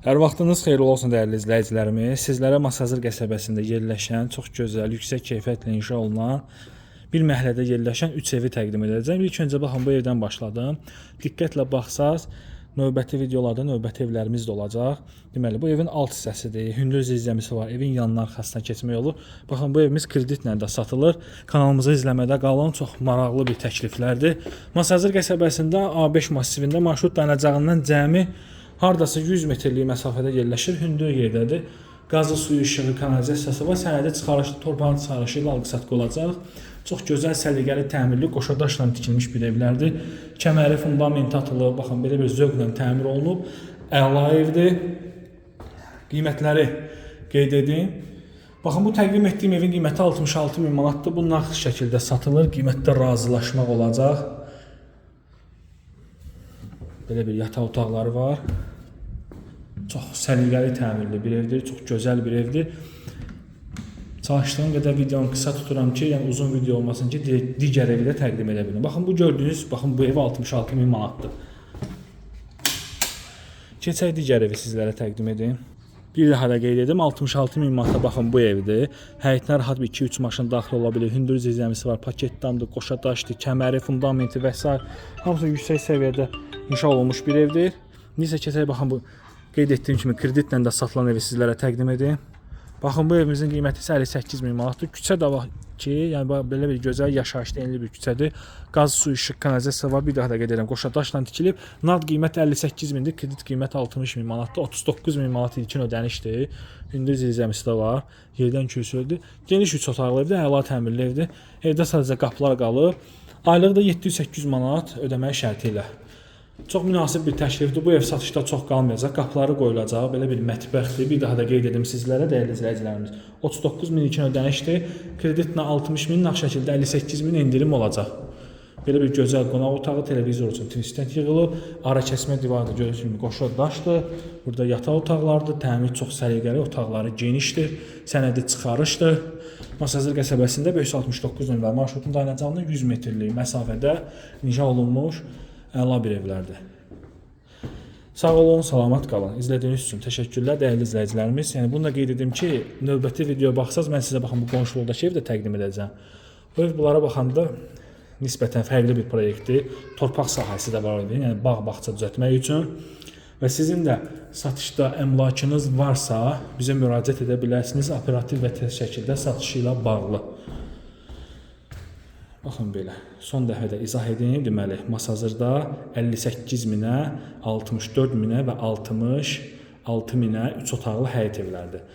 Hər vaxtınız xeyirli olsun dəyərli izləyicilərimiz. Sizlərə Masazır qəsəbəsində yerləşən, çox gözəl, yüksək keyfiyyətlə inşa olunan bir məhəllədə yerləşən 3 evi təqdim edəcəm. İlk öncə baxın bu evdən başladım. Diqqətlə baxsaz, növbəti videolarda növbəti evlərimiz də olacaq. Deməli, bu evin alt hissəsidir. Hündür zirzəmisi var. Evin yanına arxasına keçmək olur. Baxın, bu evimiz kreditlə də satılır. Kanalımızı izləmədə qalın. Çox maraqlı bir təkliflərdir. Masazır qəsəbəsində A5 massivində marşrut dayanacağından cəmi hardasa 100 metrlik məsafədə yerləşir, hündür yerdədir. Qazı, suyu, işığı, kanalizasiyası var. Sənədi çıxarışlı, torpağın çıxarışı ilə alqı-satqı olacaq. Çox gözəl, səliqəli, təmirli, qoşa daşla tikilmiş bir evlərdir. Kəməri, fundamenti atılıb, baxın, belə bir zövqlə təmir olunub. Əla evdir. Qiymətləri qeyd edim. Baxın, bu təqdim etdiyim evin qiyməti 66 min manatdır. Bu nağd şəkildə satılır. Qiymətdə razılaşmaq olacaq. Belə bir yataq otaqları var. Çox səliqəli təmirli bir evdir, çox gözəl bir evdir. Çalışdığım qədər videonu qısa tuturam ki, yəni uzun video olmasın ki, digər evi də təqdim edə bilim. Baxın, bu gördüyünüz, baxın bu ev 66 min manatdır. Keçək digər evi sizlərə təqdim edim. Bir daha da qeyd edim, 66 min manata baxın bu evdir. Həyətinə rahat bir 2-3 maşın daxil ola bilir. Hündür zirzəmisi var, paketdamdır, qoşa daşdır, kəməri, fundamenti və s. Hamısı yüksək səviyyədə inşa olunmuş bir evdir. Neysə keçək baxın bu qeyd etdiyim kimi kreditlə də satılan evi sizlərə təqdim edim. Baxın bu evimizin qiyməti isə 58 min manatdır. Küçə də var ki, yəni belə bir gözəl yaşayışlı enli bir küçədir. Qaz, su, işıq, kanalizasiya var. Bir daha da qeyd edirəm, qoşa daşla tikilib. Nağd qiymət 58 mindir, kredit qiyməti 60 min manatdır. 39 min manat ilkin ödənişdir. Hündür zirzəmisi də var. Yerdən kürsülüdür. Geniş 3 otaqlı evdir, əla təmirli evdir. Evdə sadəcə qapılar qalıb. Aylığı da 700-800 manat ödəmək şərti ilə. Çox münasib bir təklifdir. Bu ev satışda çox qalmayacaq. Qapıları qoyulacaq. Belə bir mətbəxdir. Bir daha da qeyd edim sizlərə, dəyərli izləyicilərimiz. 39 min ilkin ödənişdir. Kreditlə 60 min, nağd şəkildə 58 min endirim olacaq. Belə bir gözəl qonaq otağı, televizor üçün tristent yığılıb. Ara kəsmə divarı da gördüyünüz kimi qoşa daşdır. Burada yataq otaqlarıdır. Təmir çox səliqəli, otaqları genişdir. Sənədi çıxarışdır. Masazır qəsəbəsində 569 nömrəli marşrutun dayanacağından 100 metrlik məsafədə inşa olunmuş əla bir evlərdir. Sağ olun, salamat qalın. İzlədiyiniz üçün təşəkkürlər dəyərli izləyicilərimiz. Yəni bunu da qeyd edim ki, növbəti videoya baxsaz mən sizə baxın bu qonşuluqdakı evi də təqdim edəcəm. Bu ev bunlara baxanda nisbətən fərqli bir proyektdir. Torpaq sahəsi də var evin, yəni bağ-bağça düzəltmək üçün. Və sizin də satışda əmlakınız varsa, bizə müraciət edə bilərsiniz operativ və tez şəkildə satışı ilə bağlı. Baxın belə. Son dəfə də izah edim. Deməli, Masazırda 58 minə, 64 minə və 66 minə 3 otaqlı həyət evlərdir.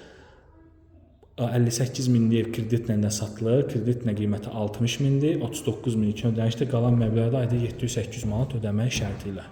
58 minlik ev kreditlə də satılır. Kreditlə qiyməti 60 mindir. 39 min ilkin ödənişdir. Qalan məbləğdə ayda 700-800 manat ödəmək şərti ilə.